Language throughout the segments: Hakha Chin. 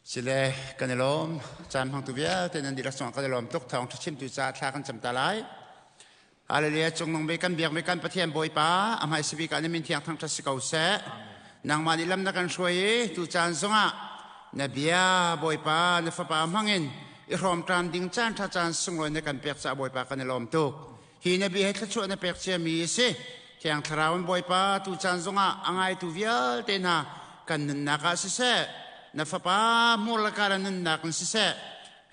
Sile kan i lawm. Caan hmangtu vialte nan dihlak cungah kan i lawm tuk. Thawng ṭha chimtu caah thla kan cam ta lai. Hallelujah cungnung bik kan biakmi kan Pathian Bawipa a hmaisa bik ah na min thiang thangṭhat si ko seh. Nangmah nih lam na kan hruai i tu caan zongah na bia Bawipa na fapa hmangin i hrawm ṭan ding caan ṭha caan sunglawi na kan pek caah Bawipa kan i lawm tuk. Hi na bia he thluachuah na pek ciami a si. Thiang Thlarau in Bawipa tu caan zongah a ngaitu vialte hna kan nunnak ah siseh, na fapa hmur le kar nunnak in siseh,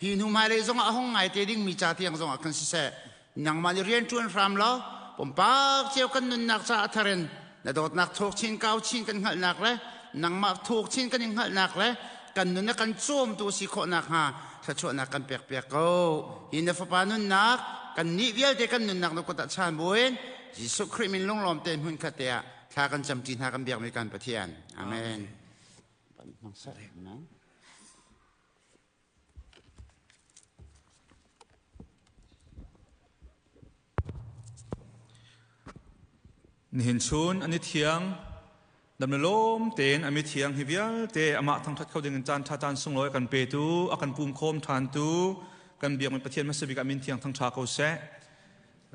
hi hnu hmailei zongah a hung ngai te dingmi ca tiang zongah khan siseh, nangmah nih rian ṭuan hram law pumpak cio kan nunnak caah a thar in na dawtnak thuk chin kau chin kan hngalhnak le nangmah thuk chin kan i hngalhnak le kan nun a kan cawmtu si khawh nakhnga thluachuahnak kan pek piak ko. Hi na fapa nunnak kan nih vialte kan nunnak na kut ah chan buin Jesuh Khrih min lunglawm tein hmun khat te ah thla kan camṭi hna kan biakmi kan Pathian. Amen. Nihin chun an i thiang, dam le lawm tein a mithiang hi vialte amah thangṭhat kho dingin caan ṭha caan sunglawi a kan petu, a kan pum khawm ṭhantu, kan biakmi Pathian hmasa bik ah min thiang thangṭha ko seh.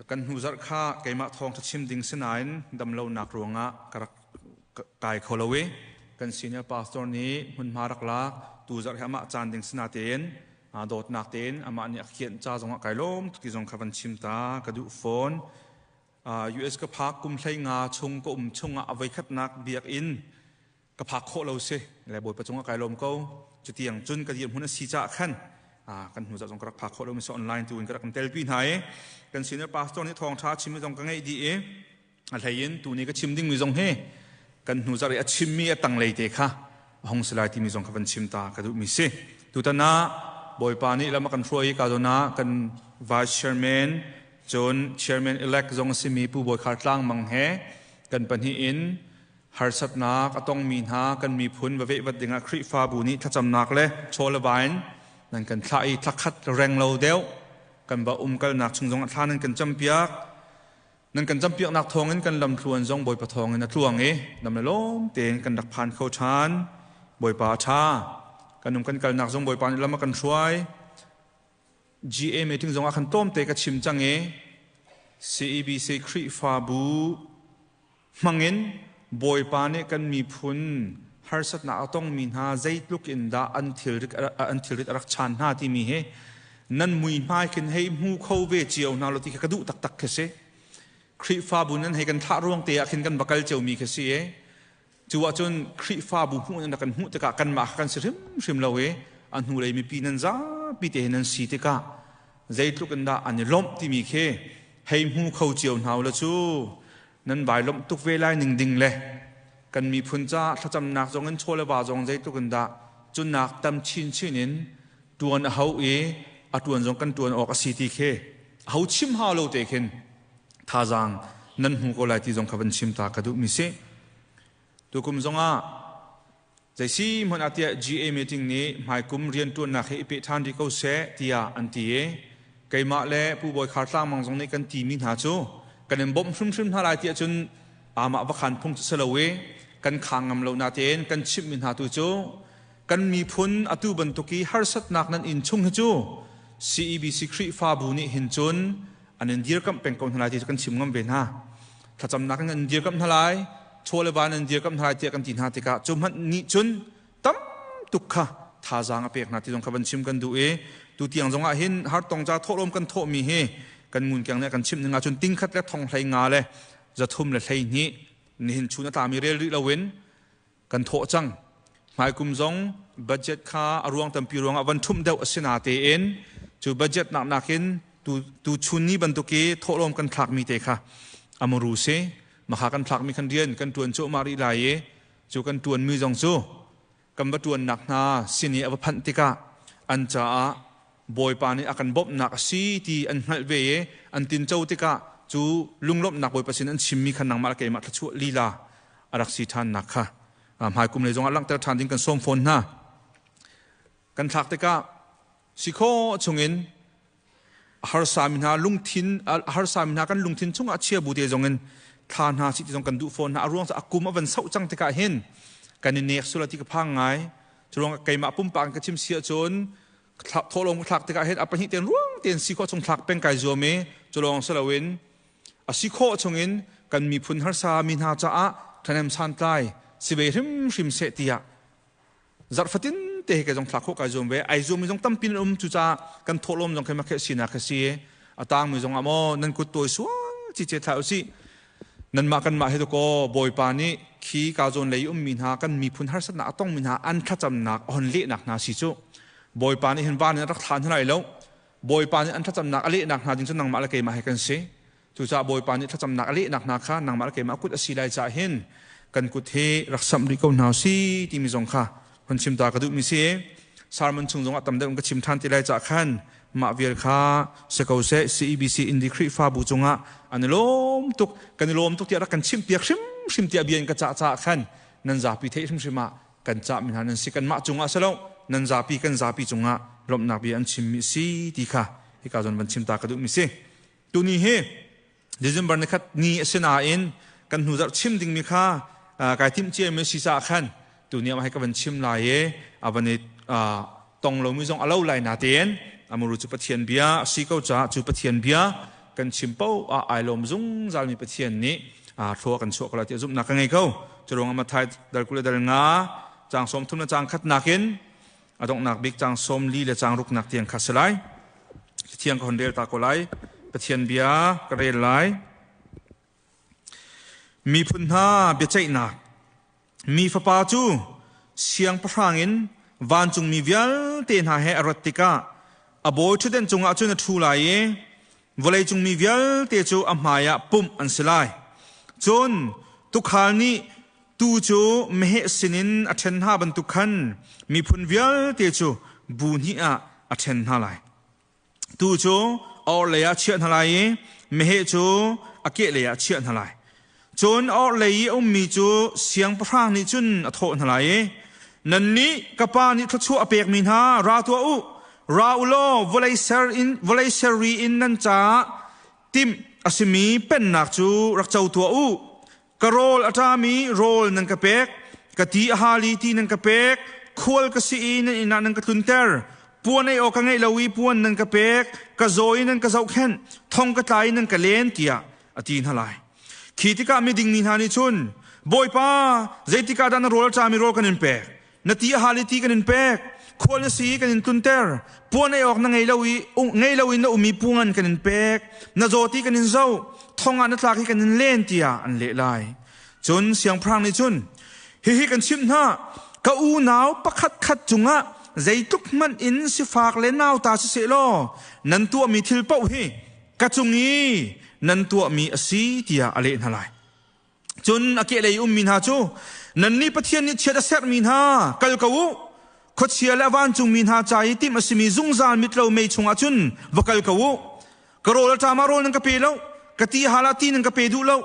Kan hnu zarh kha keimah thawngṭha chim ding sinain damlonak ruangah ka rak kai kho lo i kan senior pastor nih hmunhma rak lak tu zarh hi amah caan ding sinatein dawtnak tein amah nih a khianh ca zongah kai lawm tuk ti zong kha van chim ta ka duh fawn. US ka phak kum 15 chung ka um chungah a voikhatnak biakinn ka phak khawh lo si le Bawipa cungah kai lawm ko. Cutiang cun ka dirhmun a si caah khan kan hnu zong ka rak phak khawh lo mi online tu in ka rak telpi hna i kan senior pastor nih thawngtha chim zong ka ngeih dih i a hlei in tuni ka chim dingmi zong hi kan hnu zarh i a chimmi a tanglei te kha a hung si lai timi zong kha van chim ta ka duhmi si. Tutan ah Bawipa nih lam a kan hruai i ka zawn ah kan vice chairman cun chairman elect zong a simi Pu Bawi Khar Tlang Mang he kan pahnih in harsatnak a tongmi hna kan miphun va vehvat dingah Khrihfabu nih thlacamnak le chaw le va in nan kan thlah i thlakhat reng lo deuh kan va umkalnak chung zong ah thla nan kan campiak. Nan kan campiaknak thawngin kan lamthluan zong Bawipa thawngin a tluang i dam le lawm tein kan rak phan kho ṭhan. Bawipa a ṭha. Kan um kan kalnak zong Bawipa nih lam a kan hruai. GA meeting zong ah khan tlawmte ka chim cang i CEBC Khrihfabu hmangin Bawipa nih kan miphun harsatnak a tongmi hna zeitluk in dah an thilrit an thilrit a rak chaan hna timi hi nan muihmai khin hei hmu kho ve cio hna lo ti kha ka duh taktak khi si. Khrihfabu nan hei kan thlah ruang te ah khin kan va kal ciomi khi si i cu ahcun Khrihfabu hmuh nan kan hmuh tikah kanmah kha kan si hrimhrim lo i a hnulei mipi nan zapi te hin nan si tikah zeitluk in dah an i lawmh timi khi hei hmu kho cio hna u la cu nan vai lawmh tuk ve lai ning ding le kan miphun caah thlacamnak zong in chaw le va zong zeitluk in dah cunnak tam chinchin in tuan a hau i a tuan zong kan tuan awk a si ti khi ho chim hau lo te khin thazaang nan hmu ko lai ti zong kha van chim ta ka duh mi si. Tukum zongah zeisi hmanh ah tiah GA meeting nih hmaikum riantuannak he i peh ṭhan rih ko seh tiah an ti i keimah le Pu Bawi Khar Tlangmang zong nih kan ti mi hna cu kan in bawmh hrimhrim hna lai tiah cun amah va khan phung cu si lo i kan khang ngam lo natein kan chimh mi hna tu cu kan miphun atu bantuk i harsatnak nan inn chung hi cu CEBC Khrihfabu nih hin cun an in dirkamh peng ko hna lai ti cu kan chim ngam ve hna. Thlacamnak in an dirkamh hna lai, chaw le van an dirkamh hna lai tiah kan ti hna tikah cu hmanh nih cun tam tuk kha thazaang a pek hna ti zong kha van chim kan duh i tu tiang zong ah hin hartong ca thawhlawm kan thawhmi hi kan ngunkeng nih kan chimh ning ahcun tingkhat le thong 15 le 312 nihin chun a tlami rel rih loin kan thawh cang. Hmaikum zong budget kha a ruang tampi ruangah van ṭhumh deuh a si natein cu budget nak nakin tu tu chun ni bantuk i thawhlawm kan thlakmi te kha amaru si. Makha kan thlakmi khan rian kan ṭuan cuahmah rih lai i cu kan ṭuanmi zong cu kan va ṭuannak hna sin i a va phanh tikah an caah Bawipa nih a kan bawmhnak a si ti an hngalh ve i an tinco tikah cu lunglawmhnak Bawipa sin an chimmi kha nangmah le keimah thluachuah lila a rak si ṭhannak kha hmaikum lei zongah langhter ṭhan ding kan sawm fawn hna. Kan thlak tikah si khawh chungin harsami hna lungthin harsami hna kan lungthin chungah chia bu te zongin thla hna si ti zong kan duh fawn hna. A ruang cu a kum a van sauh cang tikah hin kan i nek sula ti ka phang ngai. Curuang keimah pumpak in ka chim si ahcun thawhlawm ka thlak tikah hin a pahnih ten ruang tein si khawh chung thlak peng kai zuam i culawng si loin a si khawh chungin kan miphun harsa mi hna caah ṭhahnem santlai si ve hrimhrim seh tiah zarh fatin te he kei zong thlak khawh kai zuam ve. Ai zuam mi zong tampi an um. Cucaah kan thawhlawm zong khi sinak kha si a tang mi zong ah maw nan kut tawi sual ci ce thlah usih. Nanmah kanmah hi dakaw Bawipa nih khi ka zawn lei ummi hna kan miphun harsatnak a tongmi hna an thlacamnak a hon lehnak hna si cu Bawipa nih hin van in a rak thla hna lai lo. Bawipa nih an thlacamnak a lehnak hna ding cu nangmah le keimah he kan si. Cucaah Bawipa nih thlacamnak a lehnak hna kha nangmah le keimah kut a si lai caah hin kan kut hi rak samh rih ko hna si timi zong kha hun chim ta ka duhmi si. Sermon chung zong ah tam deuh in ka chim ṭhan ti lai caah khan mah vial kha si ko seh. CEBC Indi Khrihfabu cungah an i lawm tuk, kan i lawm tuk tiah rak kan chimpiak hrimhrim tiah bia in ka cah caah khan nan zapi theih hrimhrim ah kan cahmi hna nan si. Kanmah cungah si lo, nan zapi, kan zapi cungah lawmhnak bia an chimmi si ti kha hika zawn van chim ta ka duhmi si. Tuni hi December ni khat ni a si nain kan hnu zarh chim dingmi kha kai timh ciami si caah khan tuni ah hei ka van chim lai i a van i tong lomi zong a lo lai natein amuru cu Pathian bia a si ko caah cu Pathian bia kan chim paoh ah ai lawm zungzalmi Pathian nih thlua kan chuah ko lai tiah zumhnak ka ngei ko. Cu ruangah Matthai dal 20 le dal 5 caang 30 le caang khatnak in a donghnak bik caang 40 le caang ruknak tiang kha si lai. Cathiang ka hon rel ta ko lai. Pathian bia ka rel lai. Miphun hna biaceihnak. Mi fapa cu siangpahrang in vancungmi vialte hna he a rat tikah a bawi ṭhutden cungah cun a ṭhu lai i vawleicung mi vialte cu a hmaiah pumh an si lai. Cun tuukhal nih tuu cu meheh sinin a ṭhen hna bantuk khan miphun vialte cu bu hnih ah a ṭhen hna lai. Tuu cu a orhlei ah a chiah hna lai i meheh cu a kehlei ah a chiah hna lai. Cun a orhlei i a ummi cu siangpahrang nih cun a thawh hna lai i, Nannih ka pa nih thluachuah a pekmi hna, ra tuah u, ra u law vawlei ser in vawlei ser ri in nan caah timh a simi pennak cu rak co tuah u. Ka rawl a ṭami rawl nan ka pek, ka ti a hal i ti nan ka pek, khual ka si i nan inn ah nan ka tlunter, puan ei awk ka ngeih lo i puan nan ka pek, ka zaw i nan ka zohkhenh, thong ka tla i nan ka len, tiah a ti hna lai. Khi tikah miding mi hna nih cun, Bawipa, zeitik ah dah na rawl a ṭami rawl kan in pek? Na ti a hal i ti kan in pek. Khual na si i kan in tlunter. Puan ei awk na ngei lo i ngei lo in na um i pungan kan in pek. Na zaw ti kan in zoh. Thong ah na tlak i kan in len, tiah an leh lai. Cun siangpahrang nih cun, Hihi kan chimh hna, ka unau pakhat khat cungah zeitluk hmanh in sifak le nauta siseh law nan tuahmi thil paoh hi ka cung i nan tuahmi a si, tiah a leh hna lai. Cun a kehlei ummi hna cu, Nannih Pathian nih chiat a serhmi hna, kal ko u. Khuachia le a vancungmi hna ca i timh a simi zungzal mitlo mei chungah cun va kal ko u. Ka rawl a ṭam ah rawl nan ka pe lo, ka ti hal ah ti nan ka pe duh lo,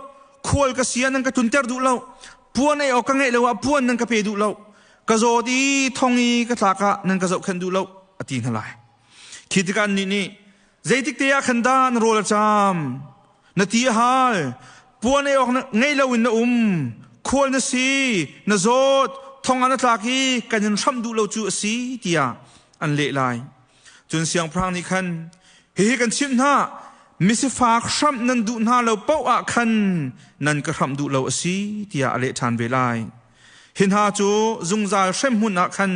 khual ka si ah nan ka tlunter duh lo, puan ei awk ka ngeih lo ah puan nan ka pe duh lo, ka zawt i thong i ka tlak ah nan ka zohkhenh duh lo, a ti hna lai. Khi tikah annih nih, Zeitik te ah khan dah na rawl a ṭam, na ti a hal, puan ei awk ngei loin na um, khual na si, na zawt, thong ah na tlak i kan in hramh duh lo cu a si, tiah an leh lai. Cun siangpahrang nih khan, Hihi kan chimh hna, misifak hramh nan duh hna lo paoh ah khan nan ka hramh duh lo a si, tiah a leh ṭhan ve lai. Hi hna cu zungzal hremhmun ah khan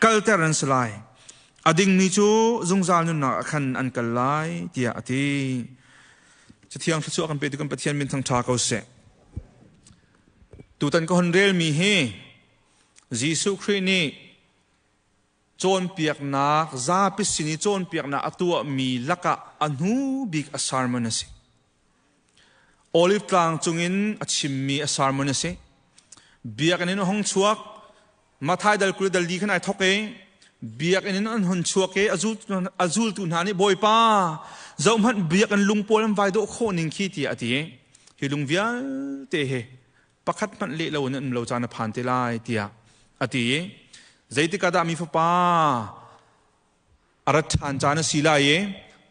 kalter an si lai. A dingmi cu zungzal nunnak ah khan an kal lai, tiah a ti. Cathiang thluachuah kan petu kan Pathian min thangṭha ko seh. Tutan ka hon relmi hi Jesuh Khrih nih cawnpiaknak, zapi sin i cawnpiaknak a tuahmi lakah a hnu bik a sermon a si. Olive tlang cungin a chimmi a sermon a si. Biakinn in a hung chuak. Matthai dal 20 dal li khan ai thok i biakinn in an hun chuak i a zultu hna nih, Bawipa, zohhmanh, biakinn lung pawl an vai dawh khawh ning khi, tiah a ti. Hi lung vialte hi pakhat hmanh leh lo in an um lo caan a phan te lai, tiah a ti. Zeitik ah dah mi fapa a rat ṭhan caan a si lai i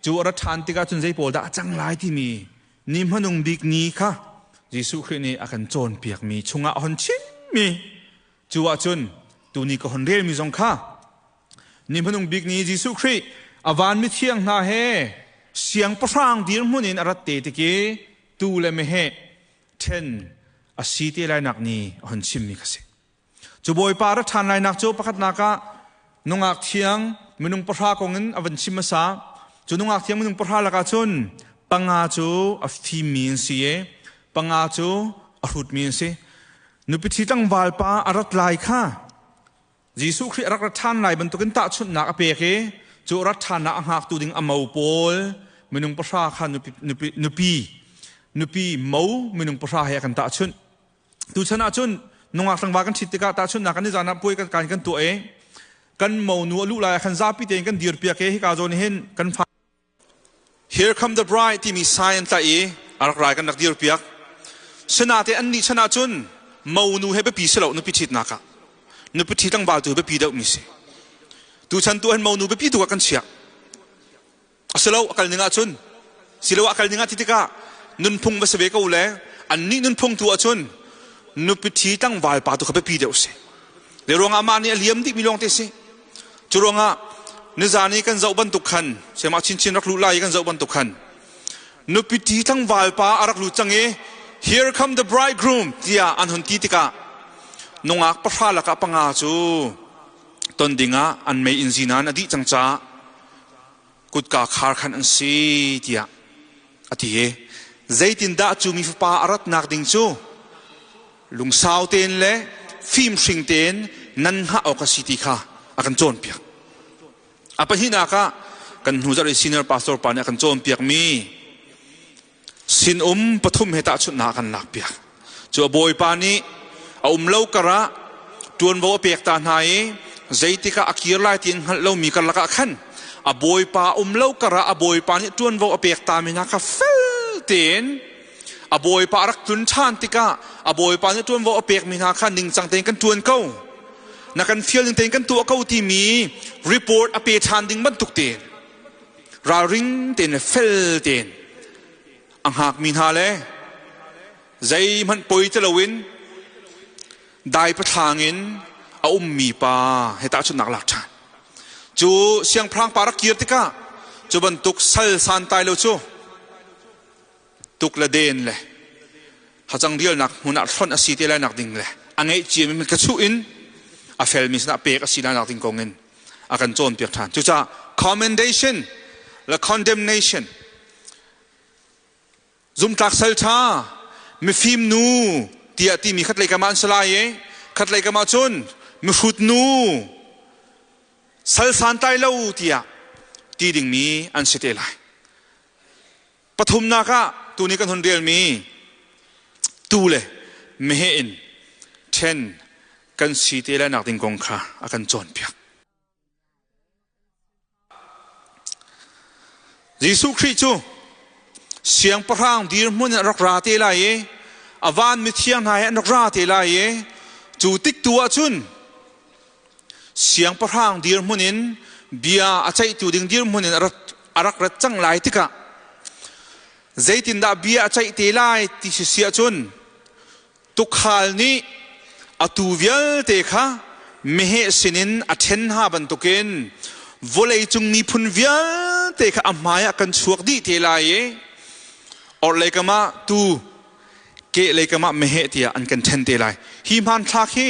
cu a rat ṭhan tikah cun zei pawl dah a cang lai timi ni hmanung bik ni kha Jesuh Khrih nih a kan cawnpiakmi chungah a hon chimmi cu ahcun. Tuni ka hon relmi zong kha ni hmanung bik ni Jesuh Khrih a van mithiang hna he siangpahrang dirhmun in a rat te tiki tu le meheh ṭhen a si te lai nak ni a hon chimmi kha si. Cu Bawipa ra ṭhan lai nak cu pakhatnak ah nungak thiang minung pahra kong in a van chim hmasa. Cu nungak thiang minung pahra lakah cun panga cu a fimmi an si i panga cu a hrutmi an si. Nupi ṭhi tlangval pa a rat lai kha Jesuh Khrih a rak ra ṭhan lai bantukin tahchunhnak a pek i cu a rat ṭhannak a hngaktu ding a mo pawl minung pahra kha nupi, nupi, nupi, nupi mo minung pahra he a kan tahchunh. Tuchan ahcun nungak tlangval kan ṭhit tikah tahchunhnak kan i zan ah puai kan kan kan tuah i kan monu a luh lai ah khan zapi tein kan dirpiak i hika zawn hin kan fa Here come the bride timi sign an tlaih i a rak rai kan rak dirpiak. Sinate an nih chan ahcun monu he biapi si lo nupi ṭhitnak ah. Nupi ṭhi tlangval tu biapi deuhmi si. Tuchan tu hin monu biapi tu ah kan chiah. Asilo a kal ning ahcun silo a kal ning ah ti tikah nunphung va si ve ko le annih nunphung tu ahcun nupi ṭhi tlangval pa tu kha biapi deuh si. Le ruangah mah nih a liam dihmi lawng te si. Cu ruangah nizan i kan zoh bantuk khan siamah chinchin rak luh lai i kan zoh bantuk khan nupi ṭhi tlangval pa a rak lut cang i here come the bridegroom tiah an hun ti tikah nungak pahra lakah panga cu ton dingah an mei inn zinan a dih cang caah kutka khar khan an si tiah a ti i zeitindah cu mi fapa a ratnak ding cu lungsau tein le fimhring tein nan hngah awk a si ti kha a kan cawnpiak. A pahnihnak ah kan hnu zarh i senior pastor pa nih a kan cawnpiakmi sinum pathum he tahchunhnak a kan lakpiak. Cu a bawipa nih a um lo karah ṭuanvo a pek ta hna i zeitikah a kir lai ti an hngalh lomi karlak ah khan a bawipa um lo karah a bawipa nih ṭuanvo a pek ta mi hna kha fel tein a bawipa a rak tlun ṭhan tikah a bawipa nih ṭuanvo a pekmi hna kha ningcang tein kan ṭuan ko na kan fial ning tein kan tuah ko timi report a pe ṭhan ding bantuk tein ralring tein le fel tein a hngakmi hna le zeihmanh poi ti loin dai pathlang in a ummi pa he tahchunhnak lak ṭhan cu siangpahrang pa rak kir tikah cu bantuk sal santai lo cu tuk le den le hacang rialnak hmun ah hlonh a si te lai nak ding le a ngeih ciami ka chuh in a felmi sinah pek a si lai nak ding kong in a kan cawnpiak ṭhan. Cucaah commendation le condemnation zumtlak sal ṭha mifim nu tiah timi khatlei kam ah an si lai i khatlei kam ah cun mihrut nu sal santlai lo tiah ti dingmi an si te lai. Pathumnak ah tuni kan hun relmi tu le meheh in ṭhen kan si te lai nak ding kong kha a kan cawnpiak. Jesuh Khrih cu siangpahrang dirhmun in a rak ra te lai i a van mithiang hna he an rak ra te lai i cu tik tu ah cun siangpahrang dirhmun in bia a ceihtu ding dirhmun in a rak rat cang lai tikah zeitindah bia a ceih te lai ti si si ahcun tukhal nih a tuu vialte kha meheh sinin a ṭhen hna bantukin vawleicung miphun vialte kha a hmaiah kan chuak dih te lai i orhlei kam ah tuu kehlei kam ah meheh tiah an kan ṭhen te lai. Hi hmanthlak hi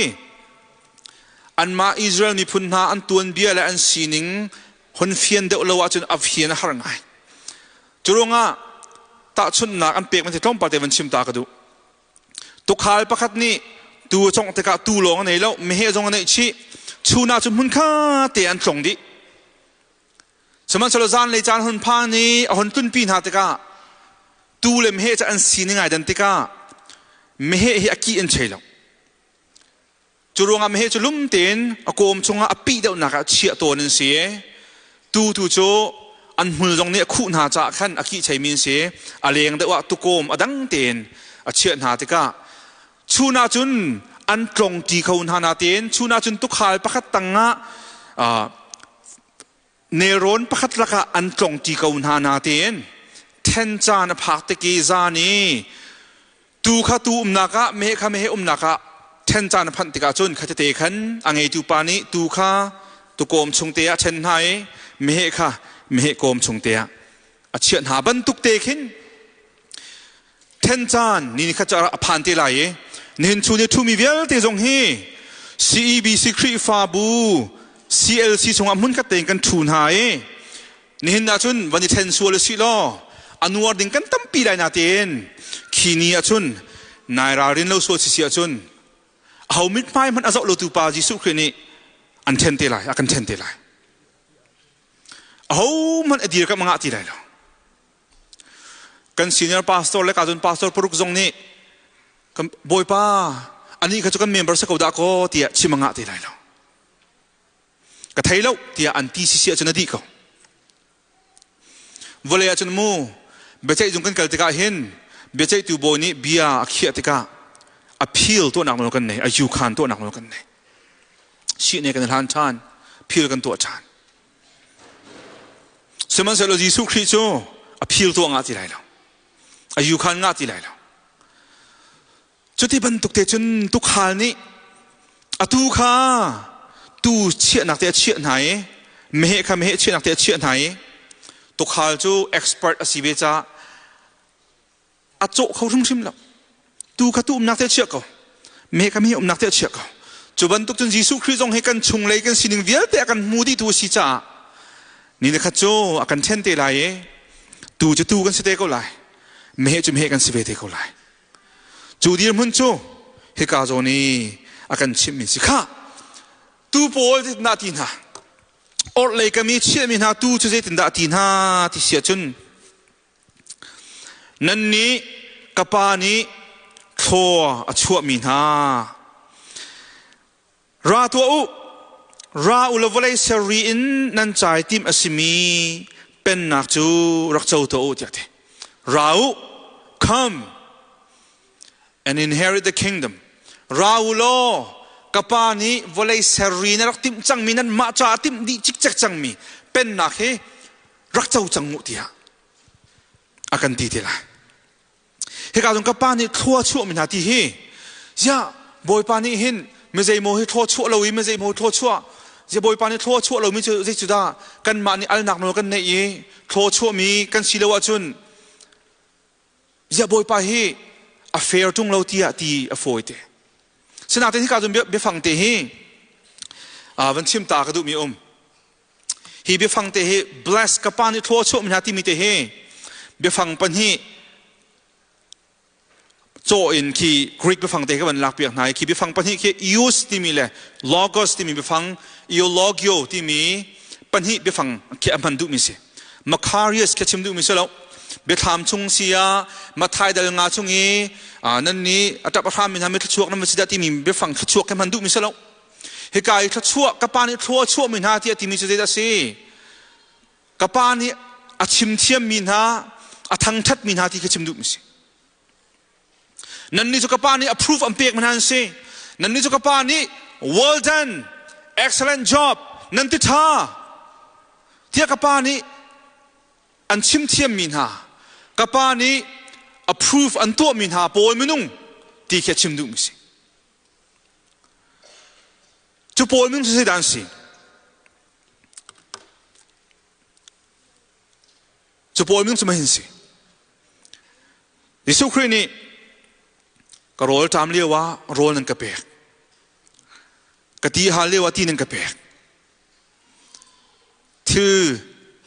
anmah Israel miphun hna an tuanbia le an sining hun fian deuh lo ahcun a fian a har ngai. Cu ruangah tahchunhnak an pek man tlawmpal te van chim ta ka duh. Tukhal pakhat nih tuu a congh tikah tuu lawng a nei lo, meheh zong a neih chih. Chun ah cun hmun kha te an tlong dih. Sihmanhsehlaw zanlei caan hun phan i a hun tlunpi hna tikah tuu le meheh cu an sining ai dan tikah meheh hi a ki an chei lo. Cu ruangah meheh cu lum tein a kawm chungah a pih deuhnak ah chiah tawn an si i tuu tu cu an hmul zong nih a khuh hna caah khan a kih cheimi an si. A leng deuh ah tukawm a dang tein a chiah hna tikah chun ah cun an tlong ṭi kho hna natein chun ah cun tukhal pakhat tangah nelrawn pakhat lakah an tlong ṭi ko hna natein ṭhen caan a phak tik i zan i tuu kha tuu umnak ah meheh kha meheh umnak ah Ṭhen caan a phanh tikah cun khatete khan a ngeitu pa nih tuu kha tukawm chung te ah a ṭhen hna i meheh kha meheh kawm chung te ah a chiah hna bantuk te khin ṭhen caan ni ni khat cu a phan te lai i nihin chun i ṭhumi vialte zong hi CEBC Khrihfabu CLC chungah hmunkhat tein kan ṭhu hna i nihin ahcun van i ṭhen sual usih law a nuar ding kan tampi lai natein khi ni ahcun nai ralrin lo sual sisi ahcun aho mithmai hmanh a zoh lotu pa Jesuh Khrih nih an ṭhen te lai, a kan ṭhen te lai. Aho hmanh a dir kam a ngah ti lai lo. Kan senior pastor le ka cun pastor paruk zong nih kan Bawipa anih kha cu kan member si ko dah kaw tiah chim a ngah ti lai lo. Ka thei lo tiah an ti sisi ahcun a dih ko. Vawlei ahcun mu biaceih zung kan kal tikah hin biaceihtu bawi nih bia a khiah tikah appeal tuahnak nawl kan nei, a yukhan tuahnak nawl kan nei. Sihne kan hlan ṭhan, phil kan tuah ṭhan. Sihmanhsehlaw Jesuh Khrih cu a phil tuah ngah ti lai lo. A yukhan ngah ti lai lo. Cuti bantuk te cun tukhal nih atu kha tu chiahnak te a chiah hna i meheh kha meheh chiahnak te a chiah hna i tukhal cu expert a si ve caah a cawh kho hrimhrim lo. Tu kha tu umnak te a chiah ko. Meheh kha meheh umnak te a chiah ko. Cu bantuk cun Jesuh Khrih zong hi kan chunglei kan sining vialte a kan hmu dihtu a si caah ni le khat cu a kan ṭhen te lai i tu cu tu kan si te ko lai. Meheh cu meheh kan si ve te ko lai. Cu dirhmun cu hika zawn i a kan chimhmi si khah. Tu pawl zeitindah ti hna? Orhlei ka mi chiahmi hna tu cu zeitindah ti hna ti si ahcun nannih ka pa nih thlaw a chuahmi hna ra tuah u, ra u law vawlei serri in nan cai timh a simi pennak cu rak co tuah u tiah a ti. Ra u, come and inherit the kingdom. Ra u law ka pa nih vawlei serri na rak timh cangmi nan mah caah timh dih cikcek cangmi pennak hi rak co cang u tiah a kan ti te lai. Hika cun ka pa nih thlua chuah mi hna ti hi ziah Bawipa nih hin mizeimaw hi thlua chuah lo i mizeimaw thlua chuah zia Bawipa nih thlua chuah lomi cu zei cu dah kanmah nih alnak nawl kan neih i thlua chuahmi kan si lo ahcun ziah Bawipa hi a fair ṭung lo tiah ti a fawi te. Sinain hika cun biafang te hi van chim ta ka duhmi um. Hi biafang te hi bless ka pa nih thlua chuah mi hna timi te hi biafang pahnih caw in khi Greek biafang te ka van lak piak hna i khi biafang pahnih khi eus timi le logos timi biafang eulogio timi pahnih biafang khi a hman duhmi si. Macarius khi chim duhmi si lo. Biathlam chung si ah Mathai dal nga chung i nan nih a ṭap a hram mi hna mi thluachuak nan va si dah timi biafang thluachuak khi hman duhmi si lo. Hika i thluachuah ka pa nih thlua chuahmi hna tiah timi cu zeidah a si? Ka pa nih a chim thiammi hna, a thangṭhatmi hna ti khi chim duhmi si. Nannih cu ka pa nih approve an pek hna an si. Nannih cu ka pa nih well done, excellent job, nan ti ṭha tiah ka pa nih an chim thiammi hna, ka pa nih approve an tuahmi hna pawl minung ti khi a chim duhmi si. Cu pawl minung cu zeidah an si? Cu pawl minung cu mahin si. Jesuh Khrih nih ka rawl ṭam lio ah rawl nan ka pek. Ka ti hal lio ah ti nan ka pek. Thil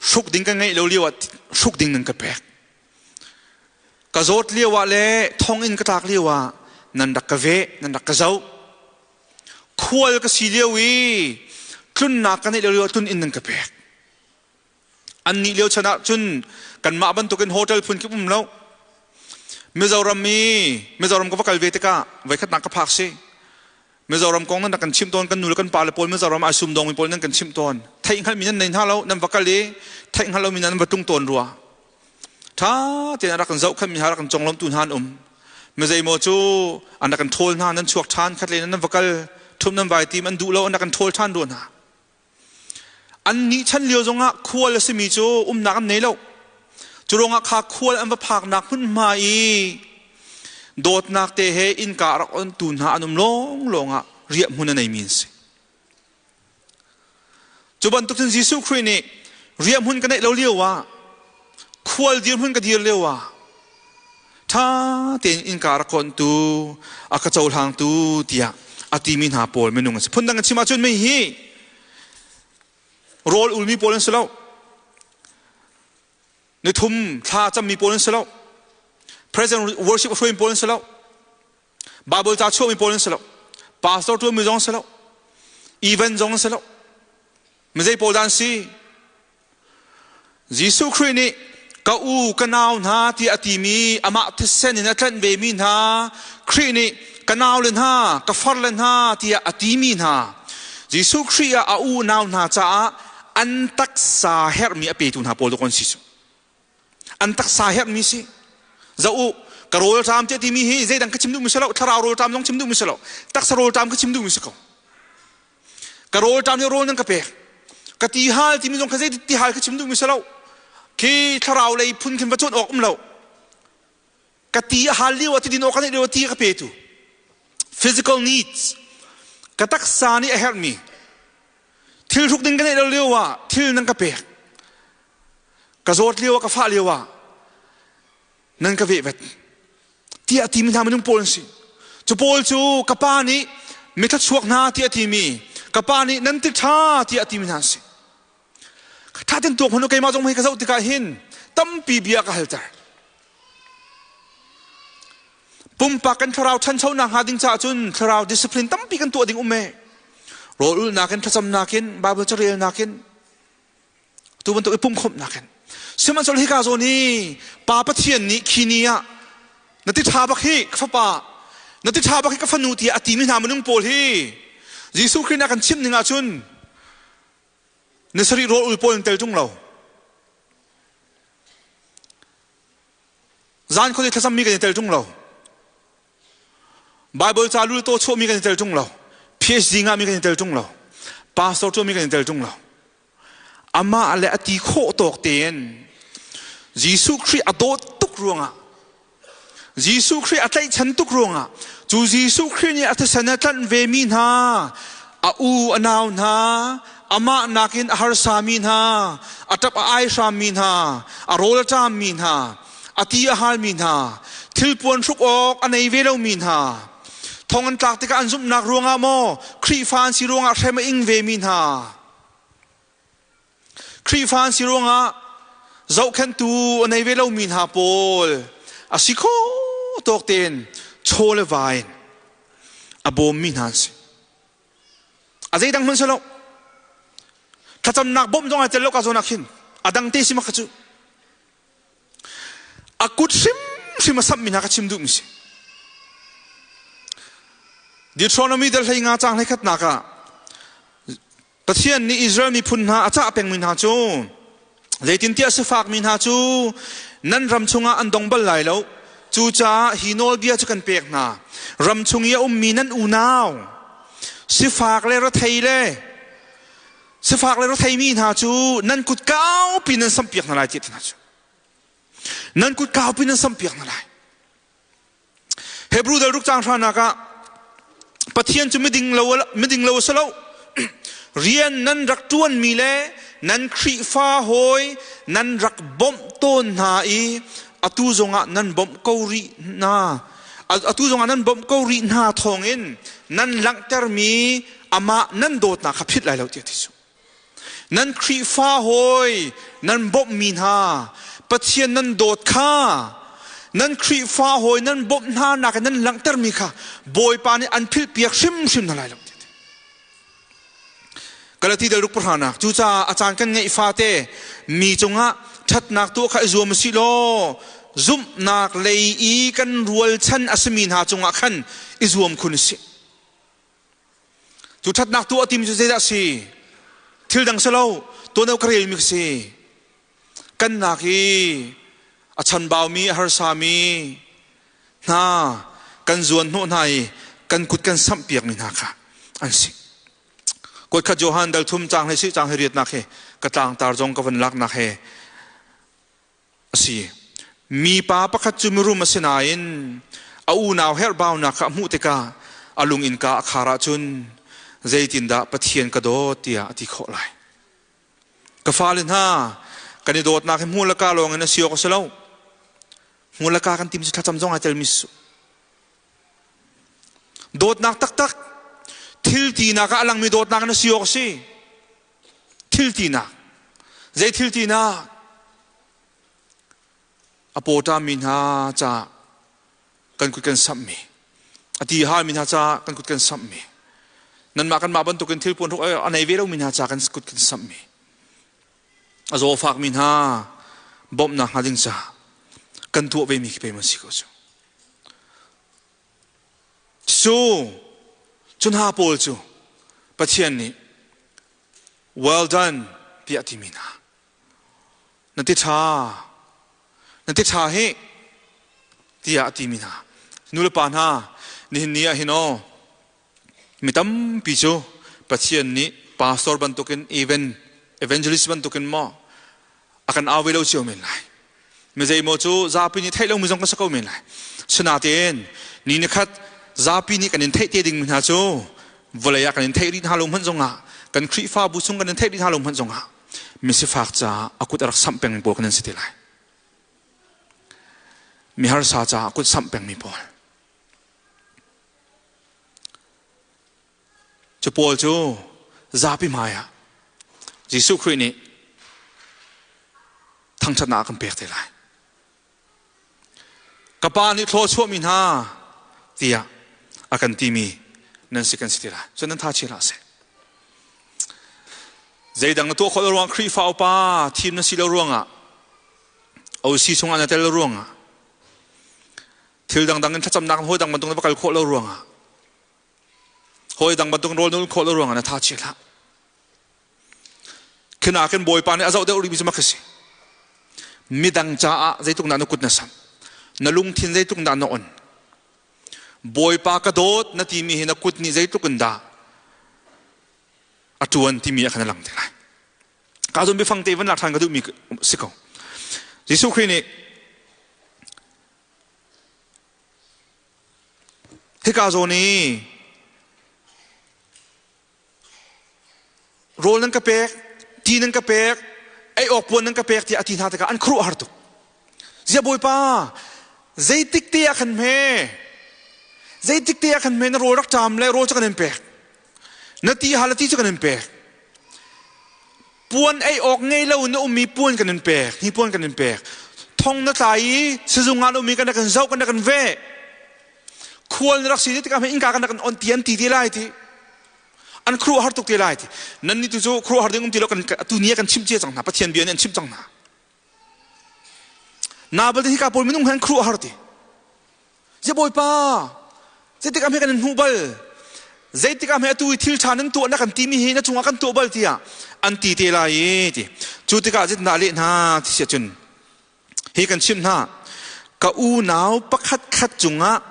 hruk ding ka ngeih lo lio ah hruk ding nan ka pek. Ka zawt lio ah le thonginn ka tlak lio ah nan rak ka veh, nan rak ka zoh. Khual ka si lio i tlunnak ka neih lo lio ah tlun inn nan ka pek. Annih lio chan ah cun kanmah bantukin hotel phun kip um lo. Mizoram i Mizoram ka va kal ve tikah voikhatnak ka phak si. Mizoram kong nan rak kan chimh tawn, kan nu le kan pa le pawl Mizoram ai sumdawng mi pawl nan kan chimh tawn. Theih hngalhmi nan nei hna lo, nan va kal i theih hngalh lomi nan va tlung tawn rua. Ṭha tein a rak kan zohkhenhmi hna, rak kan conglawmhtu hna an um. Mizeimaw cu an rak kan ṭhawl hna, nan chuak ṭhan, khat le nan va kal, ṭhum nan vai tim, an duh lo, an rak kan ṭhawl ṭhan rua hna. Annih chan lio zongah khual a simi cu umnak an nei lo. Cu ruangah kha khual an va phaknak hmunhma i Dawtnak te he innka a rak ontu hna an um lawnglawng ah riah hmun a neimi an si. Cu bantuk cun Jesuh Khrih nih riah hmun ka neih lo lio ah, khual dirhmun ka dir lio ah, ṭha tein innka rak ontu, a ka cohlangtu tiah a timi hna pawl minung an si. Phundang in chim ahcun mi hi rawl ulmi pawl an si lo. Nithum thla cammi pawl an si lo. Present worship a hruaimi pawl an si lo. Bible ca chuahmi pawl an si lo. Pastor ṭuanmi zong an si lo. Event zong an si lo. Mizei pawl dah an si? Jesuh Khrih nih ka u ka nau hna tiah a timi amah thisen in a tlanh vemi hna Khrih nih ka nau le hna ka far le hna tiah a timi hna Jesuh Khrih ah a u nau hna caah an taksa herhmi a petu hna pawl dawk an si cu. An taksa herhmi si. Zoh u, ka rawlṭam tiah timi hi zeidang ka chim duhmi si lo, thlarau rawlṭam zong chim duhmi si lo, taksa rawlṭam ka chim duhmi si ko. Ka rawlṭam nih rawl nan ka pek. Ka ti hal timi zong kha zei ti hal ka chim duhmi si lo. Khi thlarau lei phun khin va cawn awk um lo. Ka ti a hal lio ah ti din awk ka neih lio ah ti ka petu. Physical needs. Ka taksa nih a herhmi. Thil hruk ding ka neih lo lio ah thil nan ka pek. Ka zawt lio ah ka fah lio ah nan ka vehvet. Tiah timi hna minung pawl an si. Cu pawl cu ka pa nih mithlachuak hna tiah timi, ka pa nih nan ti ṭha tiah timi hna an si. Ṭha ten tuak hmanh keimah zong hei ka zoh tikah hin tampi bia ka halter. Pumpak kan thlarau ṭhanchonak hnga ding caah cun thlarau discipline tampi kan tuah ding um e. Rawl ulnak in thlacamnak in Bible carelnak in tu bantuk i pumkhawmhnak in. Sihmanhsehlaw hika zawn hi Pa Pathian nih khi ni ah na ti ṭha bak hi ka fapa na ti ṭha bak hi ka fanu tiah a timi hna minung pawl hi Jesuh Khrih nih a kan chimh ning ahcun ni sarih rawl ul pawl in tel ṭung lo. Zan khuadei thlacammi kan i tel ṭung lo. Bible ca lul taw chuahmi kan i tel ṭung lo. PhD ngahmi kan i tel ṭung lo. Pastor ṭuanmi kan i tel ṭung lo. Amah le a ti khawh tawk tein Jesuh Khrih a dawt tuk ruangah Jesuh Khrih a tlaihchan tuk ruangah cu Jesuh Khrih nih a thisen a tlanh vemi hna a u a nau hna amah nakin a harsami hna a ṭap a ai hrammi hna a rawl a ṭammi hna a ti a halmi hna thilpuan hruk awk a nei ve lomi hna thong an tlak tikah an zumhnak ruangah maw Khrihfa an si ruangah hrem a ing vemi hna Khrihfa an si ruangah zohkhenhtu a nei ve lomi hna pawl a si kho tawk tein chaw le va in a bawmmi hna an si. A zeidang hmanh si lo. Thlacamnak bawmh zong ai tel lo ka zawn ah khin a dang te si mak kha cu. A kut hrimhrim a samhmi hna ka chim duhmi si. Deuteronomy dal hlei nga caang hlei khatnak ah Pathian nih Israel miphun hna a cah pengmi hna cu zeitintiah sifakmi hna cu nan ram chungah an dong bal lai lo. Cucaah hi nawlbia cu kan pek hna. Ram chung i a ummi nan unau sifak le rethei le sifak le retheimi hna cu nan kut kaupi nan sampiak hna lai tiah ti hna cu. Nan kut kaupi nan sampiak hna lai. Hebrew dal ruk caang hranak ah Pathian cu miding lo miding lo a si lo. Rian nan rak ṭuanmi le nan Khrihfa hawi nan rak bawmh tawn hna i atu zongah nan bawmh ko rih hna. Atu zongah nan bawmh ko rih hna thawngin nan langhtermi amah nan dawtnak kha phit lai lo tiah ti cu. Nan Khrihfa hawi nan bawmhmi hna Pathian nan dawt kha nan Khrihfa hawi nan bawmh hna nak in nan langhtermi kha Bawipa nih an philhpiak hrimhrim hna lai lo. Galati dal ruk pahranak cucaah a caan kan ngeih fate mi cungah ṭhatnak tuah kha i zuam usih law zumhnak lei i kan rualchan a simi hna cungah khan i zuam khun usih. Cu ṭhatnak tuah a timi cu zeidah a si? Thil dang si lo, tuan ka relmi ka si. Kan nak i a chanbaumi, a harsami hna kan zuan hnawh hna i kan kut kan samhpiakmi hna kha an si. Kuatkhat Johan dal thum caang hlei si caang hlei riatnak he ka tlangtar zong ka van laknak he a si. Mipa pakhat cu mirum a si nain A unau herhbaunak kha a hmuh tikah a lung innka a khar ahcun zeitindah Pathian ka dawt tiah a ti khawh lai? Ka fale hna, kan i dawtnak hi hmu le ka lawng in a si awk a si lo. Hmu le ka kan tim cu thlacam zong ai telmi si. Dawtnak taktak thil tinak ah a langmi dawtnak in a si awk a si. Thil tinak. Zei thil tinak? A pawṭami hna caah kan kut kan samhmi. A ti halmi hna caah kan kut kan samhmi. Nanmah kanmah bantukin thil puan hruk a nei ve lomi hna caah kan kut kan samhmi. A zawfakmi hna bawmhnak hnga ding caah kan tuah vemi khi pei man si ko cu. Cu cu hna pawl cu Pathian nih well done tiah a timi hna. Na ti ṭha, na ti ṭha hih tiah a timi hna. Nu le pa hna, nihin ni ah hin aw, mi tampi cu Pathian nih pastor bantukin even evangelist bantukin maw a kan au ve lo cio men lai. Mi zeimaw cu zapi nih theih lomi zong kan si ko men lai. Sinain ni ni khat zapi nih kan in theih te dingmi hna cu vawlei ah kan in theih rih hna lo hmanh zongah kan Khrihfabu chung kan in theih rih hna lo hmanh zongah misifak caah a kut a rak samh pengmi pawl kan in si te lai. Miharsa caah a kut samh pengmi pawl. Cu pawl cu zapi hmaiah Jesuh Khrih nih thangṭhatnak a kan pek te lai. Ka pa nih thlaw chuahmi hna tiah a kan timi nan si kan si ti lai. Cun nan tha chia hlah seh. Zeidang na tuah khawh lo ruangah Khrihfa upa thim na si lo ruangah OC chungah na tel lo ruangah thil dangdang in thlacamnak hawi dang bantuk na va kal khawh lo ruangah hawi dang bantuk rawl na ulh khawh lo ruangah na tha chia hlah. Khina khin Bawipa nih a zoh deuh rihmi cu mak si. Midang caah zeitluk dah na kut na samh, na lungthin zeitluk dah na on. Bawipa ka dawt na timi hi na kut nih zeitluk in dah a ṭuan timi ah khan a lang te lai. Ka zon biafang te van lak ṭhan ka duhmi si ko. Jesuh Khrih nih hika zawn i rawl nan ka pek, ti nan ka pek, ei awk puan nan ka pek tiah a ti hna tikah an khuaruah har tuk. Zia Bawipa, zeitik te ah khan hme, zeitik te ah khan hme na rawl rak ṭam le rawl cu kan in pek. Na ti hal ti cu kan in pek. Puan ei awk ngei lo na ummi puan kan in pek, hi puan kan in pek. Thong na tlai i sizung ah na ummi kan kan zoh kan kan veh. Khual na rak si tikah innka kan kan on ti an ti te lai ti. An khuaruah har tuk te lai ti. Nan ni tu cu khuaruah har ding um ti lo kan tu ni kan chim cia cang hna. Pathian bia nih an chim cang hna. Nabal te hika pawl minung han khuaruah har ti. Zia Bawipa, zeitik ah hme kan in hmuh bal? Zeitik ah hme atu i thil ṭha nan tuah na kan timi hi na cungah kan tuah bal tiah an ti te lai i ti. Cu tikah zeitindah leh hna ti si ahcun hi kan chimh hna ka unau pakhat khat cungah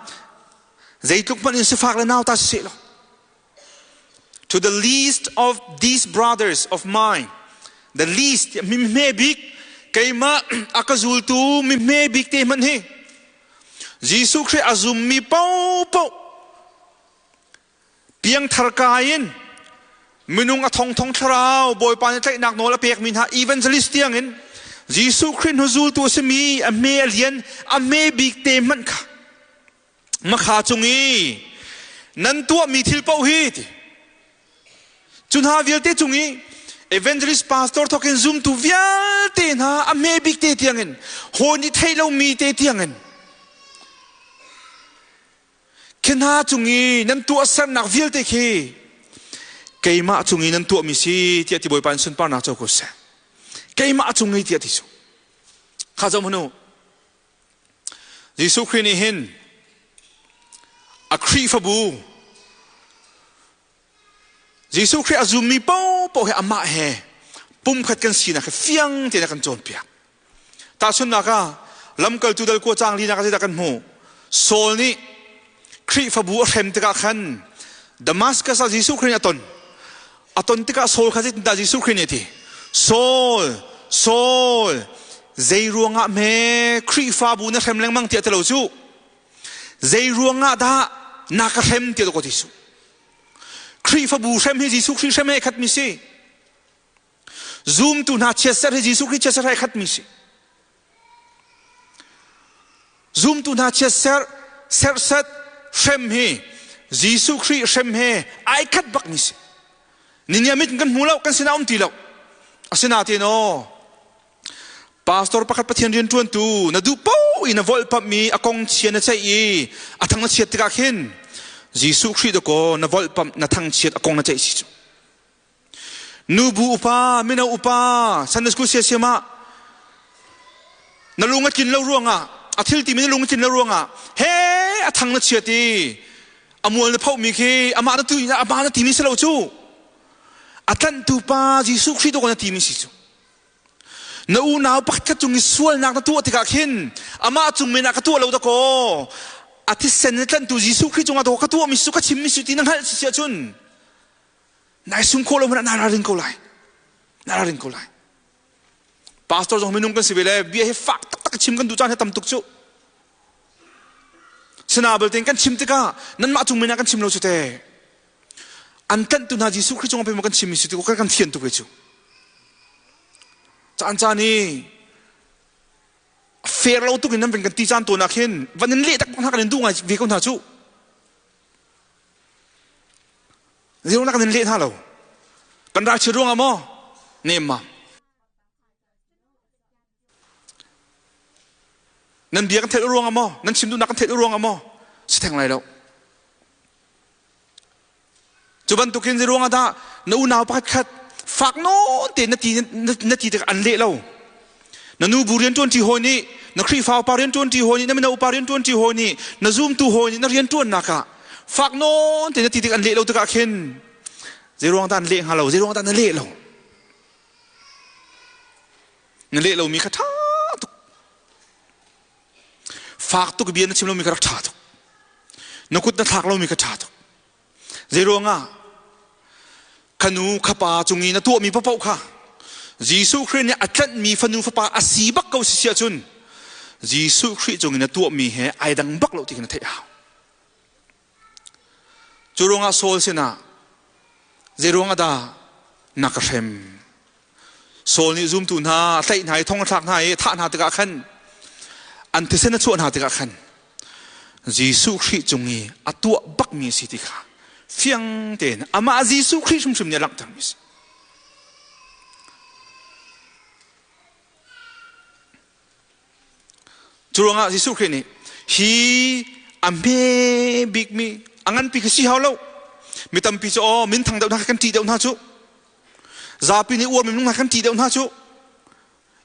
zeitluk hmanh in sifak le nauta si seh law to the least of these brothers of mine the least mi hme bik keimah a ka zultu mi hme bik te hmanh hi Jesuh Khrih a zummi paohpaoh piangthar kai in minung a thongthong thlarau Bawipa nih tlaihnak nawl a pekmi hna evangelist tiangin Jesuh Khrih hnu zultu a simi a hme a lian a hme bik te hmanh kha makha cung i nan tuahmi thil paoh hi ti cu hna vialte cung i evangelist pastor thawkin zumtu vialte hna a hme bik te tiangin hawi nih theih lomi te tiangin khi hna cung i nan tuahsernak vialte khi keimah cung i nan tuahmi si tiah ti Bawipa in sunparnak co ko seh keimah cung i tiah ti su kha zoh hmanu Jesuh Khrih nih hin a Khrihfabu Jesuh Khrih a zummi paohpaoh he amah he pumkhat kan sinak hi fiang tein a kan cawnpiak. Tahchunhnak ah lamkaltu dal kua caang linak ah zeidah kan hmuh? Saul nih Khrihfabu a hrem tikah khan Damascus ah Jesuh Khrih nih a ton. A ton tikah Saul kha zeitindah Jesuh Khrih nih a ti? Saul, Saul, zei ruangah hme Khrihfabu na hrem lengmang tiah ti lo cu. Zei ruangah dah na ka hrem tiah ka Jesuh. Khrihfabu hrem hi Jesuh Khrih hrem he khatmi si. Zumtu hna chiatser hi Jesuh Khrih chiatser he khatmi si. Zumtu hna chiatser serhsat hrem hi Jesuh Khrih hrem he ai khat bakmi si. Ninia mit kan hmu lo, kan sinah um ti lo. Asinain aw, Pastor pakhat Pathian rianṭuantu na duh paoh in na volhpamhmi a kong chia na ceih i a thang na chiat tikah khin Jesuh Khrih dakaw na volhpamh na thangchiat a kong na ceih si cu. Nubu upa, mino upa, Sunday school siasiam ah na lung a tlin lo ruangah a thil timi na lung a tlin lo ruangah he a thang na chiat i a mual na phohmi khi amah na tu amah na timi si lo cu a tlanhtu pa Jesuh Khrih dakaw na timi si cu. Na unau pakhat cung i sualnak na tuah tikah khin amah cung men ah ka tuah lo dakaw a thisen na tlanhtu Jesuh Khrih cungah dakaw ka tuahmi su ka chimmi su ti na hngalh si ahcun nai sum khawh lo hmanh ah naa ralring ko lai naa ralring ko lai pastor zong minung kan si ve le bia hi fak taktak chim kan duh caan hi tam tuk cu sina belte kan chim tikah nanmah cung men ah kan chim lo cu te an tlanhtu hna Jesuh Khrih cungah pei kan chimmi si ti kan thian tuk ve cu caan caan i fair lo tuk in nan kan ti caan tawn ah khin van in leh tak hna kan in duh ngai ve ko hna cu zeirong kan in leh hna lo kan ralchiat ruangah maw nem ma Nan bia kan theih ruangah maw? Nan chim duhnak kan theih ruangah maw? Si theng lai lo. Cu bantukin zei ruangah dah na unau pakhat khat fak nawn te na ti na ti tikah an leh lo. Na nu bu rianṭuanṭi hawi nih, na Khrihfa upa rianṭuanṭi hawi nih, na mino upa rianṭuanṭi hawi nih, na zumtu hawi nih na rianṭuannak ah fak nawn te na ti tik an leh lo tikah khin zei ruang dah an leh hnga lo? Zei ruang dah na leh lo? Na leh lomi kha ṭha tuk. Fak tuk bia na chim lomi kha rak ṭha tuk. Na kut na thlak lomi kha ṭha tuk. Zeiruangah kha nu kha pa cung i na tuahmi paohpaoh kha Jesuh Khrih nih a tlanhmi fanu fapa a si bak ko si ahcun Jesuh Khrih cung i na tuahmi he ai dang bak lo ti kha na theih a hau. Cu ruangah Saul sinah zeiruang ah dah na ka hrem? Saul nih zumtu hna a tlaih hna i thong a thlak hna i a thah hna tikah khan an thisen a chuah hna tikah khan Jesuh Khrih cung i a tuah bakmi a si ti kha fiang tein amah Jesuh Khrih hrimhrim nih a langhtermi a si. Cu ruangah Jesuh Khrih nih hi a hme bikmi a nganpi khi si hau lo mi tampi cu aw minthang deuh hna kan ṭih deuh hna cu zapi nih uarmi minung hna kan ṭih deuh hna cu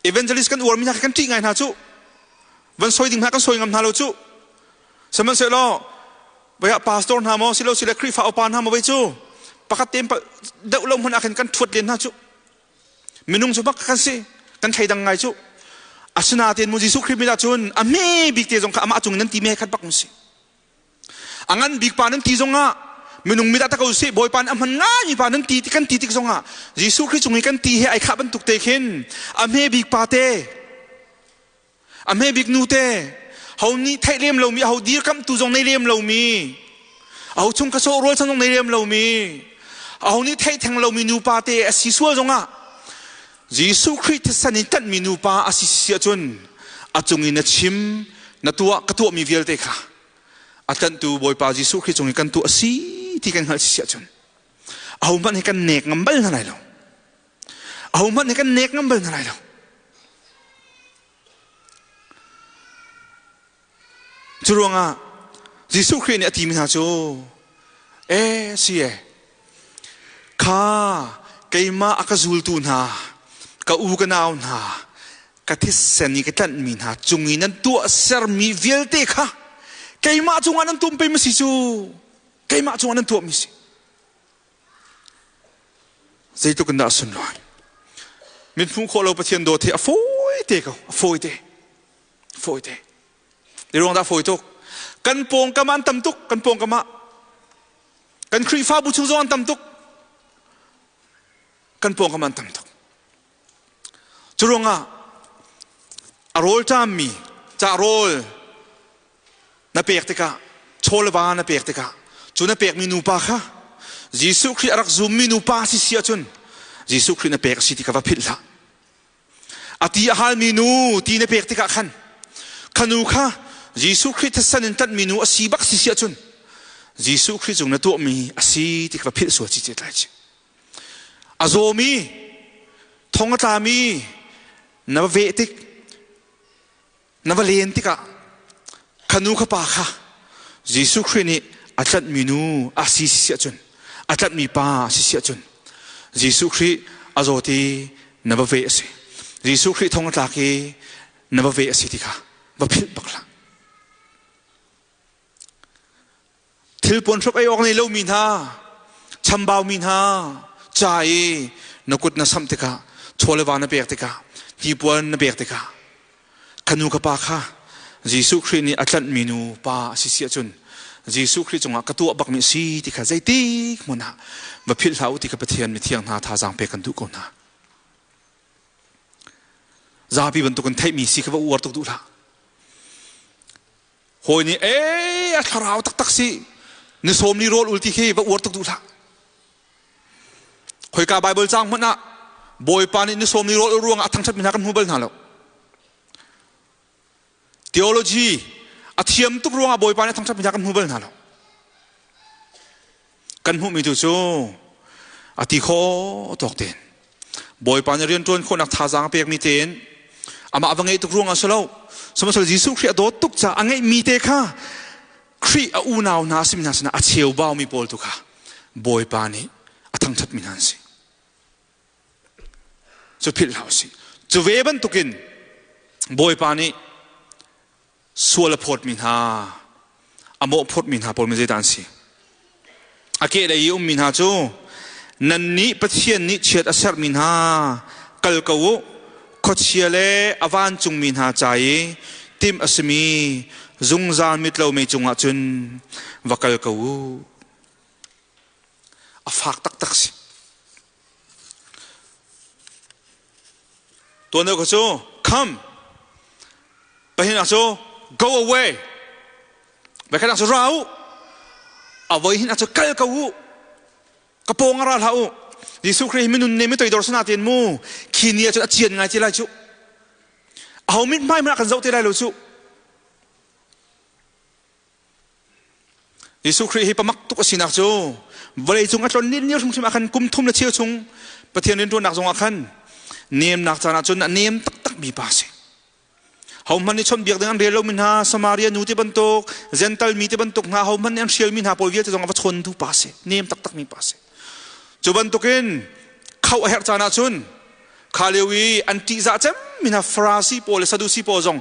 evangelist kan uarmi hna kan ṭih ngai hna cu van soi ding hna kan soi ngam hna lo cu sihmanhsehlaw vai ah pastor hna maw silo sile Khrihfa upa hna maw vai cu pakhat te deuh lo hmanh ah khin kan ṭhuat len hna cu Minung cu bak kan si, kan thleidang ngai cu. Asinain mu Jesuh Khrih min ahcun a hme bik te zong kha amah cung nan ti me khat bak mu si. A ngan bik pa nan ti zongah minung mit ah ta ko sih Bawipa nih a hman ngai pa nan ti kan ti tik zongah Jesuh Khrih cung i kan ti he ai khah bantuk te khin a hme bik pa te a hme bik nu te ho nih theih lem lomi ho dirkamhtu zong nei lem lomi aho chung ka sawh rual zong nei lem lomi aho nih theih theng lomi nupa te a si sual zongah Jesuh Khrih thisen in tanhmi nupa a si si ahcun a cung in na chim na tuah ka tuahmi vialte kha a tlanhtu Bawipa Jesuh Khrih cung i kan tuah a si ti kan hngalh si ahcun ahohmanh hi kan nek ngam bal hna lai lo Ahohmanh nih kan nek ngam bal hna lai lo. Cu ruangah Jesuh Khrih nih a timi hna cu e si e kha keimah a ka zultu hna ka u ka nau hna ka thisen i ka tlanhmi hna cung i nan tuahsermi vialte kha keimah cungah nan tum pei ma si cu keimah cungah nan tuahmi si Zeitluk in dah a sunlawi. Mit hmuh khawh lo Pathian dawt hi a fawi te ko, a fawi te. Fawi te. Ni ruang dah fawi tuk. Kan pawngkam ah an tam tuk, kan pawngkam ah. Kan Khrihfabu chung zong an tam tuk. Kan pawngkam ah an tam tuk. Cu ruangah a rawl ṭammi ca rawl na pek tikah. Chaw le va na pek tikah cu na pekmi nupa kha Jesuh Khrih a rak zummi nupa si si ahcun Jesuh Khrih na pek a si ti kha va philh hlah. A ti a halmi nu ti na pek tikah khan kha nu kha Jesuh Khrih thisen in tlanhmi nu a si bak si si ahcun Jesuh Khrih cung na tuahmi a si ti kha va philh sual ci ce tlai ci. A zawmi thong a tlami na va veh tik na va len tikah kha nu kha pa kha Jesuh Khrih nih a tlanhmi nu a si si ahcun a tlanhmi pa a si si ahcun Jesuh Khrih a zawt i na va veh a si Jesuh Khrih thong a tlak i na va veh a si ti kha va philh bak hlah Thilpuan hruk ei awk nei lomi hna, chambaumi hna ca i na kut na samh tikah, chaw le va na pek tikah, hnipuan na pek tikah, ka nu ka pa kha Jesuh Khrih nih a tlanhmi nu pa a si si ahcun Jesuh Khrih cungah ka tuah bakmi a si ti kha zeitik hmun ah va philh hlah u ti kha Pathian mithiang hna thazaang pek kan duh ko hna. Zapi bantukin theihmi si kha va uar tuk duh hlah. Hawi nih ee a thlarau taktak si ni sawm ni rawl ul ti khi va uar tuk duh hlah. Khoika Bible caang hmanh ah Bawipa nih ni sawm ni rawl ul ruangah a thangṭhatmi hna kan hmu bal hna lo. Theology a thiam tuk ruangah Bawipa nih a thangṭhatmi hna kan hmu bal hna lo. Kan hmuhmi tu cu a ti kho tawk tein Bawipa nih rianṭuan khawhnak thazaang a pekmi tein amah va ngeih tuk ruangah si lo sihmanhsehlaw Jesuh Khrih a dawt tuk caah a ngeihmi te kha Khrih a unau hna simi hna sinah a cheubaumi pawl tu kha Bawipa nih a thangṭhatmi hna an si. Cu philh hlah usih. Cu ve bantukin Bawipa nih sual a phawtmi hna a mawhphurhmi hna pawl mi zeidah an si a kehlei i ummi hna cu nannih Pathian nih chiat a serhmi hna kal ko u khuachia le a vancungmi hna ca i timh a simi zungzal mitlo mei cungah cun va kal ko u a fak taktak si Tuan deuh cu come. Pahnihnak cu go away. Voikhatnak cu ra u. A voihnihnak cu kal ko u. Ka pawng ah ra hlah u. Jesuh Khrih hi minun ne mi toidor sana tein mu khi ni ah cun a cian ngai te lai cu. Aho mithmai hmanh ah kan zoh te lai lo cu. Jesuh Khrih hi pamak tuk a sinak cu vawlei cung a tlon lio hrimhrim ah khan kum thum le cheu chung Pathian rianṭuannak zongah khan nemnak caan ah cun a nem taktakmi pa a si. Hohmanh nih chawnhbiak ding an rel lomi hna Samaria nu ti bantuk, Gentle mi ti bantuk hna hohmanh nih an hrialmi hna pawl vialte zong a va chawntu pa a si. Nem taktakmi pa a si. Cu bantukin khauh a herh caan ah cun kha lio i an ṭihzah cemmi hna Farasi pawl le Sadusi pawl zong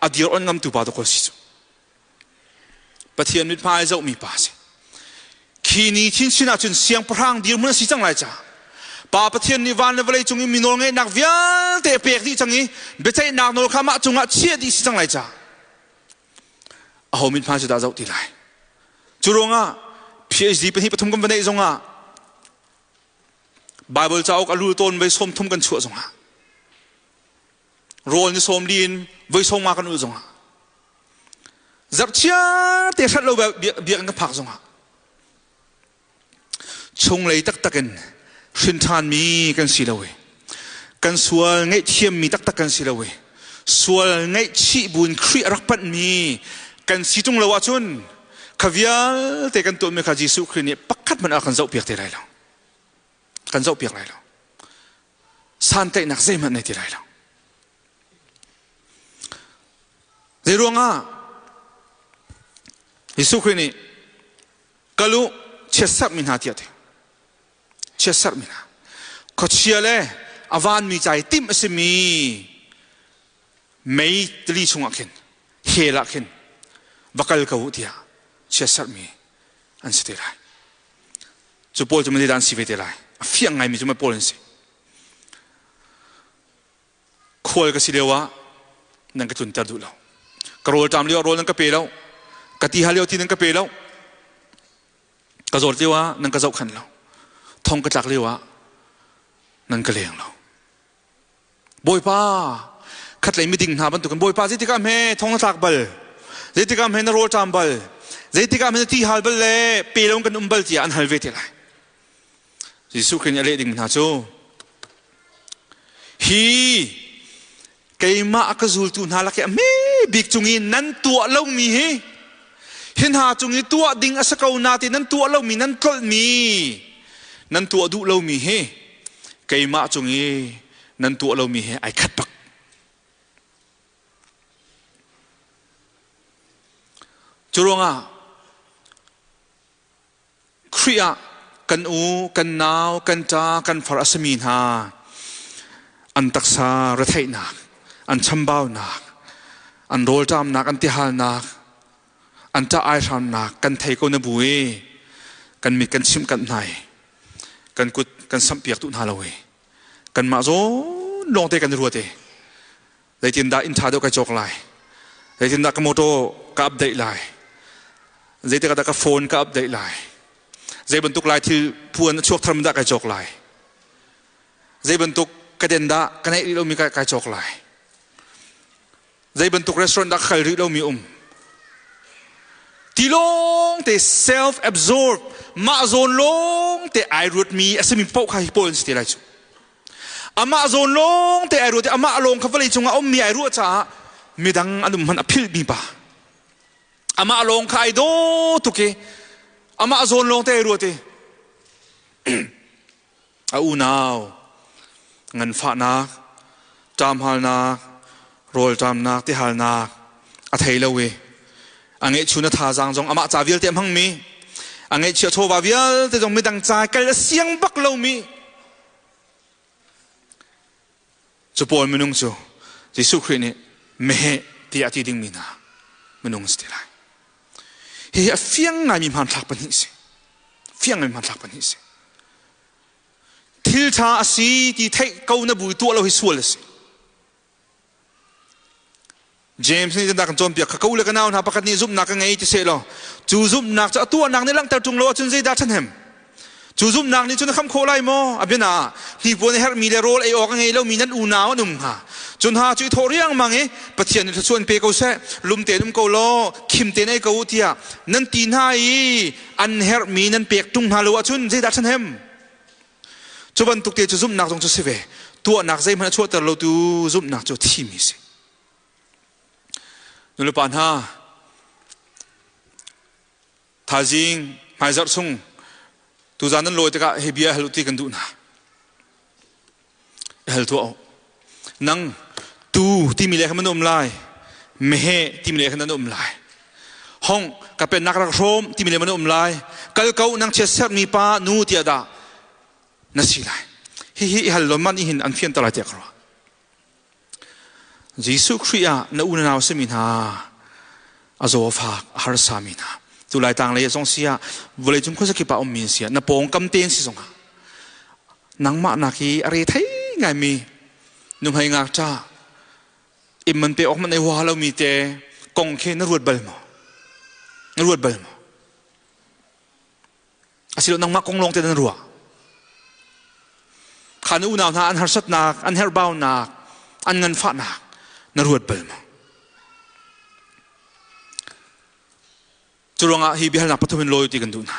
a dir on ngamtu pa dawkaw si cu. Pathian mithmai zohmi pa a si. Khi ni chinchin ahcun siangpahrang dirhmun a si cang lai caah Pa Pathian nih van le vawlei cung i mi nawlngeihnak vialte a pek dih cang i biaceihnak nawl kha mah cungah chiah dih si cang lai caah aho mithmai cu dah zoh ti lai. Cu ruangah PhD pahnih pathum kan va neih zongah Bible cauk a lul tawn voi 30 kan chuah zongah rawl ni 40 in voi 50 kan ul zongah zarhchia te hrat lo biakinn ka phak zongah chunglei taktak in hrin ṭhanmi kan si lo i kan sual ngaihthiammi taktak kan si lo i sual ngaihchih buin Khrih a rak panhmi kan si ṭung lo ahcun kha vialte kan tuahmi kha Jesuh Khrih nih pakhat hmanh a kan zohpiak te lai lo kan zohpiak lai lo santlaihnak zeihmanh nei ti lai lo Zei ruangah Jesuh Khrih nih kal u chiatserhmi hna tiah ti chiatserhmi hna khuachia le a vanmi ca i timh a simi mei tili chungah khin hell ah khin va kal ko u tiah chiatserhmi an si te lai cu pawl cu mah an si ve te lai a fiang ngaimi cu mah pawl an si Khual ka si lio ah nan ka tlunter duh lo. Ka rawlṭam lio ah rawl nan ka pe lo. Ka ti hal lio ti nan ka pe lo. Ka zawt lio ah nan ka zohkhan lo. Thong ka tlak lio ah nan ka leng lo. Bawipa, khatlei miding hna bantukin Bawipa zeitikah hme thong na tlak bal? Zeitikah hme na rawl ṭam bal? Zeitikah hme na ti hal bal le pe lo kan um bal tiah an hal ve te lai. Jesuh Khrih nih a leh ding hna cu hi keimah a ka zultu hna lak i a hme bik cung i nan tuah lomi hi hi hna cung i tuah ding a si ko na ti nan tuah lomi nan tlolhmi nan tuah duh lomi hi keimah cung i nan tuah lomi he ai khat bak. Cu ruangah Khrih ah kan u, kan nau, kan ṭa, kan far a simi hna an taksa retheihnak, an chambaunak, an rawlṭamnak, an tihalnak, an ṭah aihramnak kan thei ko na bu i kan mit kan chimh kanh hna i kan kut kan samhpiak duh hna lo i kanmah zawn lawngte kan i ruat i zeitindah inn ṭha deuh kai cawk lai, zeitindah ka motor ka update lai, zeitikah dah ka phone ka update lai, zei bantuk lai thil puan a chuak tharm dah kai cawk lai, zei bantuk ka den dah ka neih rih lomi kai cawk lai, zei bantuk restaurant dah ka kal rih lomi um. Ti lawng te self absorbed mah zawn lawng te ai ruatmi a simi paoh kha hi pawl an si te lai cu. Amah zawn lawng te ai ruat i amah lawng kha vawlei cungah a ummi ai ruah caah midang an um hmanh a philhmi pa. Amah lawng kha ai daw tuk i amah zawn lawng te ai ruat i a unau nganfahnak, ṭamhalnak, rawlṭamnak, tihalnak a thei lo i a ngeihchun a thazaang zong amah ca vialte a hmangmi a ngeihchiah chawva vialte zong midang ca kal a siang bak lomi cu pawl minung cu Jesuh Khrih nih meheh tiah a ti dingmi hna minung si ti lai. Hihi a fiang ngaimi hmanthlak pahnih si. Fiang ngaimi hmanthlak pahnih si. Thil ṭha a si ti theih ko na bu tuah lo hi sual a si. James nih dah kan cawnpiak kha ko le ka nau hna pakhat nih zumhnak ka ngei ti seh law cu zumhnak cu a tuahnak nih langhter ṭung lo ahcun zeidah ṭhahnem? Cu zumhnak nih cun a kham khawh lai maw? A biana ah hnipuan a herhmi le rawl ei awk a ngei lomi nan unau an um hnga. Cu hna cu i thawh riangmang i Pathian nih thluachuah in pe ko seh, lum tein um ko law khim tein ei ko u tiah nan ti hna i an herhmi nan pek ṭung hna lo ahcun zeidah ṭhahnem? Cu bantuk te cu zumhnak zong cu si ve. Tuahnak zeihmanh a chuahter lotu zumhnak cu thimi si. Nulepa hna, thaizing hmaizarh chung tuzan nan lawi tikah hi bia hal u ti kan duh hna. Hal tuah u. Nang tu timi le khan nan um lai, meheh timi le khan nan um lai. Hong ka pennak rak hrawm timi le man um lai. Kal ko nang chia sermi pa nu tiah dah na si lai. Hihi i hal lo man hin an fianter lai tiah ka ruah. Jesuh Khrih ah na u na nau simi hna a zaw fak a harsa mi hna tu lai tang lei zong si ah vawlei cung khuazakip ah ummi si ah na pawngkam te si zong ah nangmah nak hi a re thei ngai mi nuhmei ngakṭa inn man pe awk man ei huaha lomi te kong khi na ruat bal maw? Na ruat bal maw? Asilo nangmah kong lawng te nan ruah. Kha na unau hna an harsatnak, an herhbaunak, an nganfahnak na ruat bal maw? Cu ruangah hi biahalnak pathum in lawi ti kan duh hna.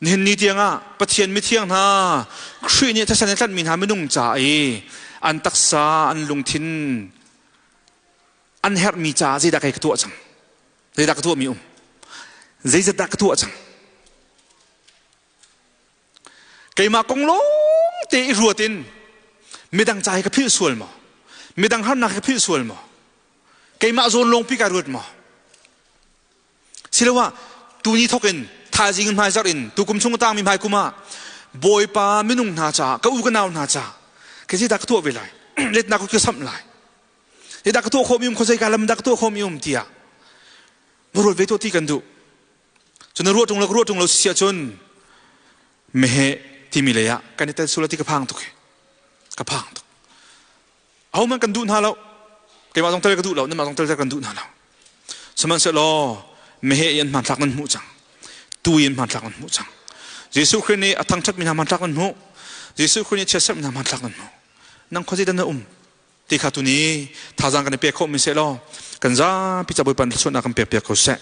Nihin ni tiangah Pathian mithiang hna Khrih nih thisen in tlanhmi hna minung ca i an taksa, an lungthin an herhmi caah zeidah kei ka tuah cang? Zeidah ka tuahmi um? Zeizat dah ka tuah cang? Keimah kong lawng te i ruat in midang ca hi ka philh sual maw? Midang harnak hi ka philh sual maw? Keimah zawn lawngpi kai ruat maw? Siloah tuni thawk in thaizing in hmaizarh in tukum chung a tangmi hmaikum ah Bawipa minung hna caah ka u ka nau hna caah kei zeidah ka tuah ve lai? Letnak ka samh lai. Zeidah ka tuah khawhmi um khuazei ka lam dah ka tuah khawhmi um tiah va ruat ve tuah ti kan duh. Cun na ruah ṭung lo ka ruah ṭung lo si ahcun meheh timi lei ah kan i tel sual ti ka phang tuk hi. Ka phang tuk. Ahohmanh kan duh hna lo. Keimah zong tel ka duh lo, nanmah zong tel kan duh hna lo. Sihmanhsehlaw meheh i an hmanthlak nan hmuh cang. Tu i an hmanthlak nan hmuh cang. Jesuh Khrih nih a thangṭhatmi hna hmanthlak nan hmuh. Jesuh Khrih nih chiatserhmi hna hmanthlak nan hmuh. Nang khuazei dah na um? Ti kha tuni thazaang kan i pek khawhmi seh law. Kan zapi ca Bawipa thluachuahnak kan pek piak ko seh.